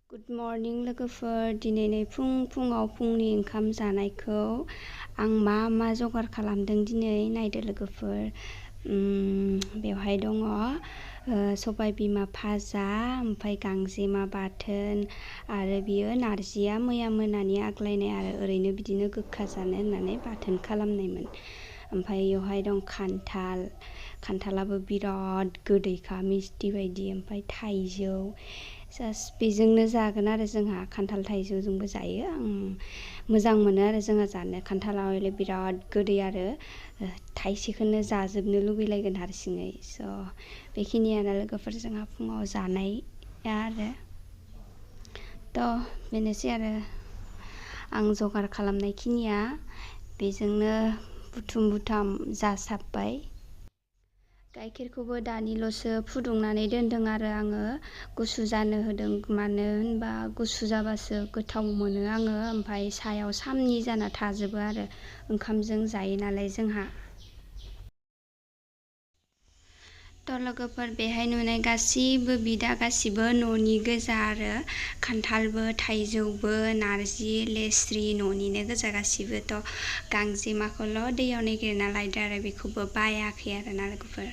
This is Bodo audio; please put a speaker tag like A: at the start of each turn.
A: गुड मर्निं लोगोफोर, दिनै फुङाव फुंनि ओंखाम जानायखौ आं मा जगार खालामदों दिनै नायदो लोगोफोर। बेवहाय दङ सबाय बिमा भाजा, ओमफ्राय गांजेमा बाथोन, आरो बियो नारजिया मैया मोनानि आग्लायनाय आरो ओरैनो बिदिनो गोखा जानो होननानै बाथोन खालामनायमोन। ओमफ्राय बेवहाय दं खान्थालाबो बिराद गोदैखा मिस्टि बायदि, ओमफ्राय थाइजौ जास्ट बेजोंनो जागोन आरो जोंहा खान्थाल थाइजौजोंबो जायो। आं मोजां मोनो आरो जोंहा जानो। खान्थाला हले बिराद गोदै आरो थाइसेखौनो जाजोबनो लुगैलायगोन हारसिङै। स' बेखिनियानो लोगोफोर जोंहा फुङाव जानाया आरो बेनोसै आरो आं जगार खालामनाय खिनिया बेजोंनो बुथुम जासाबबाय। गाइखेरखौबो दानिल'सो फुदुंनानै दोनदों आरो आङो गुसु जानो होदों। मानो होनबा गुसु जाबासो गोथाव मोनो आङो, ओमफ्राय सायाव सामनि जाना थाजोबो आरो ओंखामजों जायो नालाय जोंहा। लोगोफोर बेहाय नुनाय गासिबो बिदा गासिबो न'नि गोजा आरो खान्थालबो थाइजौबो नारजि लेस्रि न'निनो गोजा गासिबो। गांजेमाखौल' दैयाव नागिरना लायदो आरो बेखौबो बायाखै आरो ना लोगोफोर।